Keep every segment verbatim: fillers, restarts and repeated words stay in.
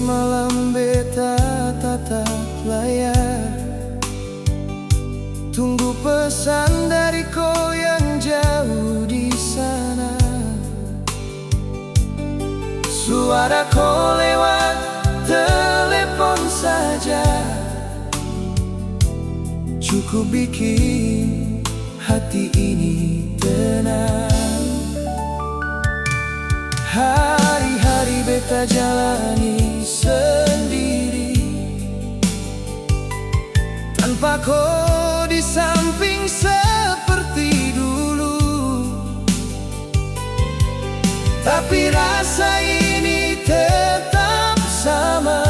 Malam beta tatap layar, tunggu pesan dari ko yang jauh di sana. Suara ko lewat telepon saja cukup bikin hati ini tenang. Hari-hari beta jalani sendiri, tanpa ko di samping seperti dulu. Tapi rasa ini tetap sama,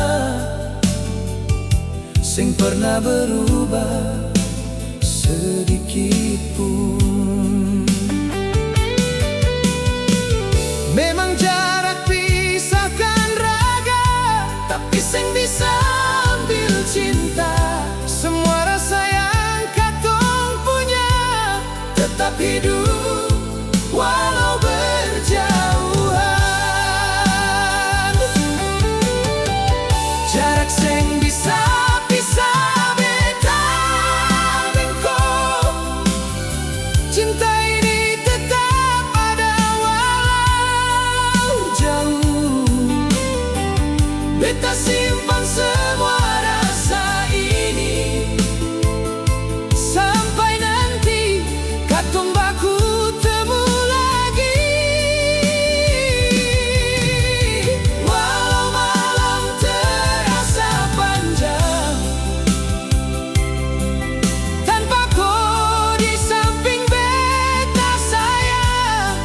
seng pernah berubah sedikit pun. Memang jarak pisahkan raga, tapi seng bisa ambil cinta. Semua rasa yang katong punya tetap hidup walau berjauhan. Jarak seng bisa pisah beta deng ko. Cinta ini tetap ada walau jauh. Beta simpan semua rasa ini sampai nanti katong baku temu lagi. Walau malam terasa panjang, tanpa ko di samping beta sayang.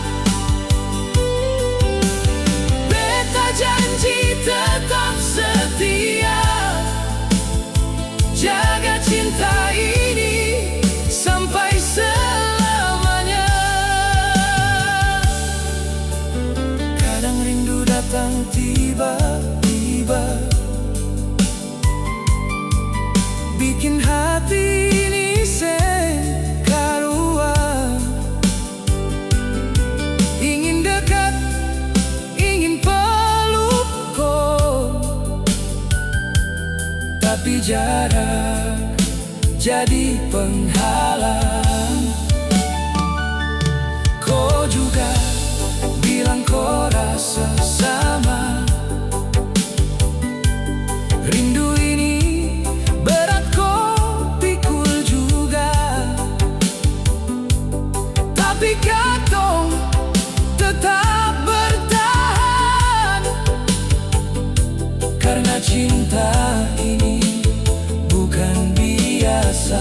Beta janji tetap setia, jaga cinta ini sampai selamanya. Kadang rindu datang tiba-tiba, bikin hati ini seng karuan. Ingin dekat, ingin peluk ko, tapi jarak jadi penghalang. Ko juga bilang ko rasa sama. Rindu ini berat ko pikul juga, tapi katong tetap bertahan, karna cinta ini bukan biasa.